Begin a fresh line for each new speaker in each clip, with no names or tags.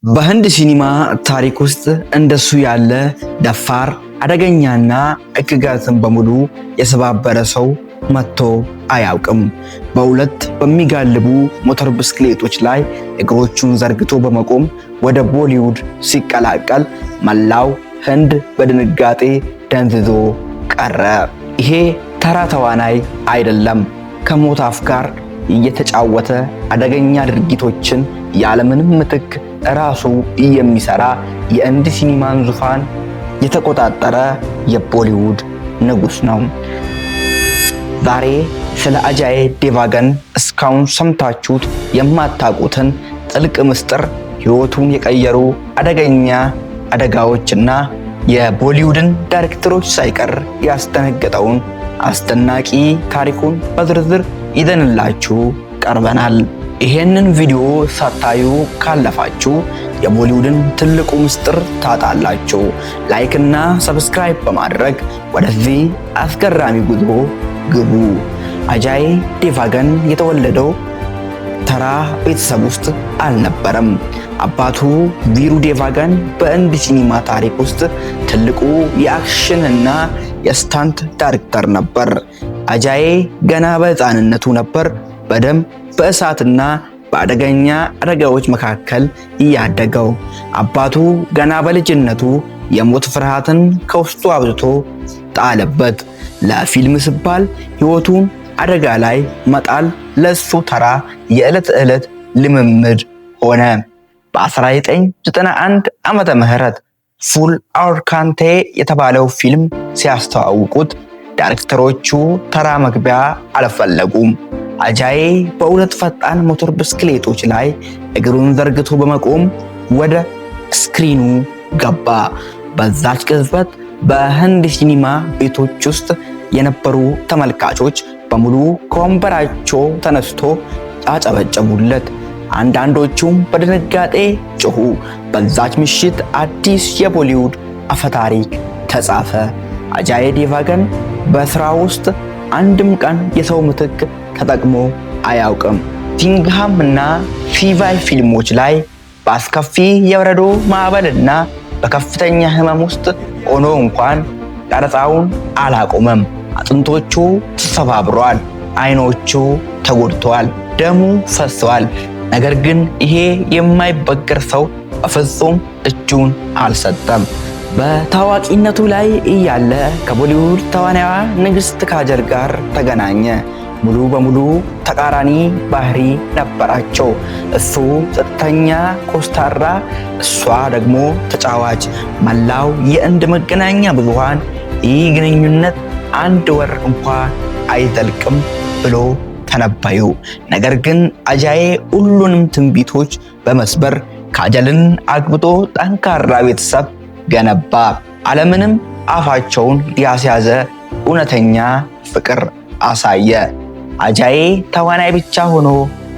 በህንድ ሲኒማ ታሪክ ውስጥ እንደሱ ያለ ደፋር፣ አደገኛና ሕግጋትን በሙሉ የሰባበረ ሰው መጥቶ አያውቅም። በሁለት በሚጋልቡ ሞተር ብስክሌቶች ላይ እግሮቹን ዘርግቶ በመቆም ወደ ቦሊውድ ሲቀላቀል መላው ህንድ በድንጋጤ ደንዝዞ ቀረ። ይሄ ተራ ተዋናይ አይደለም። ከሞት አፍ ጋር እየተጫወተ አደገኛ ድርጊቶችን ያለምንም ምትክ ራሱ የሚሰራ፣ የህንድ ሲኒማን ዙፋን የተቆጣጠረ የቦሊውድ ንጉስ ነው። ዛሬ ስለ አጃይ ዴቫገን እስካሁን ሰምታችሁት የማታውቁትን ጥልቅ ምስጢር፣ ህይወቱን የቀየሩ አደገኛ አደጋዎችና የቦሊውድን ዳይሬክተሮች ሳይቀር ያስደነገጠውን አስደናቂ ታሪኩን በዝርዝር ይዘንላችሁ ቀርበናል። ይሄንን ቪዲዮ ሳታዩ ካለፋችሁ የቦሊውድን ትልቁ ምስጢር ታጣላችሁ። Like እና subscribe በማድረግ ወደዚህ አስገራሚ ጉዞ ግቡ። አጃይ ዴቫገን የተወለደው ተራ ቤተሰብ ውስጥ አልነበረም። አባቱ ቪሩ ዴቫገን በህንድ ሲኒማ ታሪክ ውስጥ ትልቁ የ action እና የ stunt ዳይሬክተር ነበር። አጃይ ገና በሕፃንነቱ ነበር በደም፣ በእሳትና በአደገኛ አደጋዎች መካከል እያደገው። አባቱ ገና በልጅነቱ የሞት ፍርሃትን ከውስጡ አብዝቶ ጣለበት። ለፊልም ሲባል ሕይወቱን አደጋ ላይ መጣል ለሱ ተራ የዕለት ዕለት ልምምድ ሆነ። በ1991 ዓመተ ምህረት ፉል ኦር ካንቴ የተባለው ፊልም ሲያስተዋውቁት ዳይሬክተሮቹ ተራ መግቢያ አልፈለጉም። አጃዬ በሁለት ፈጣን ሞተር ብስክሌቶች ላይ እግሩን ዘርግቶ በመቆም ወደ ስክሪኑ ገባ። በዛች ቅጽበት በህንድ ሲኒማ ቤቶች ውስጥ የነበሩ ተመልካቾች በሙሉ ከወንበራቸው ተነስቶ አጨበጨቡለት። አንዳንዶቹም በድንጋጤ ጮሁ። በዛች ምሽት አዲስ የቦሊውድ አፈታሪክ ተጻፈ። አጃይ ዴቫገን በስራ ውስጥ አንድም ቀን የሰው ምትክ ተጠቅሞ አያውቅም። ሲንግሃም እና ሲቫይ ፊልሞች ላይ በአስከፊ የበረዶ ማዕበልና በከፍተኛ ህመም ውስጥ ሆኖ እንኳን ቀረጻውን አላቆመም። አጥንቶቹ ተሰባብረዋል፣ አይኖቹ ተጎድተዋል፣ ደሙ ፈሷል። ነገር ግን ይሄ የማይበገር ሰው በፍጹም እጁን አልሰጠም። በታዋቂነቱ ላይ እያለ ከቦሊውድ ተዋናይዋ ንግስት ካጀል ጋር ተገናኘ። ሙሉ በሙሉ ተቃራኒ ባህሪ ነበራቸው። እሱ ጸጥተኛ፣ ኮስታራ፣ እሷ ደግሞ ተጫዋች። መላው የህንድ መገናኛ ብዙሃን ይህ ግንኙነት አንድ ወር እንኳ አይዘልቅም ብሎ ተነበዩ። ነገር ግን አጃዬ ሁሉንም ትንቢቶች በመስበር ካጀልን አግብቶ ጠንካራ ቤተሰብ ገነባ። ዓለምንም አፋቸውን ያስያዘ እውነተኛ ፍቅር አሳየ። አጃዬ ተዋናይ ብቻ ሆኖ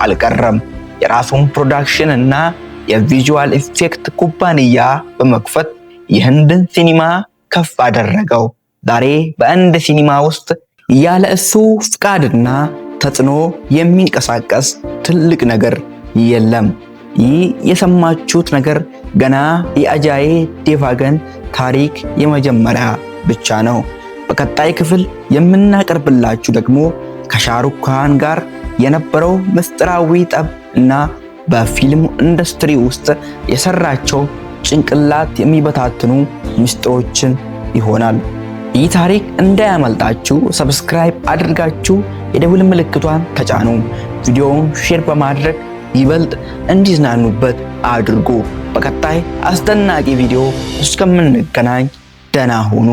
አልቀረም። የራሱን production እና የ visual effect ኩባንያ በመክፈት የህንድን ሲኒማ ከፍ አደረገው። ዛሬ በህንድ ሲኒማ ውስጥ ያለ እሱ ፍቃድና ተጽዕኖ የሚንቀሳቀስ ትልቅ ነገር የለም። ይህ የሰማችሁት ነገር ገና የአጃዬ ዴቫገን ታሪክ የመጀመሪያ ብቻ ነው። በቀጣይ ክፍል የምናቀርብላችሁ ደግሞ ከሻሩክ ካን ጋር የነበረው ምስጢራዊ ጠብ እና በፊልም ኢንዱስትሪ ውስጥ የሰራቸው ጭንቅላት የሚበታትኑ ምስጢሮችን ይሆናል። ይህ ታሪክ እንዳያመልጣችሁ subscribe አድርጋችሁ የደውል ምልክቷን ተጫኑ። ቪዲዮውን share በማድረግ ይበልጥ እንዲዝናኑበት አድርጉ። በቀጣይ አስደናቂ ቪዲዮ እስከምንገናኝ ደህና ሁኑ።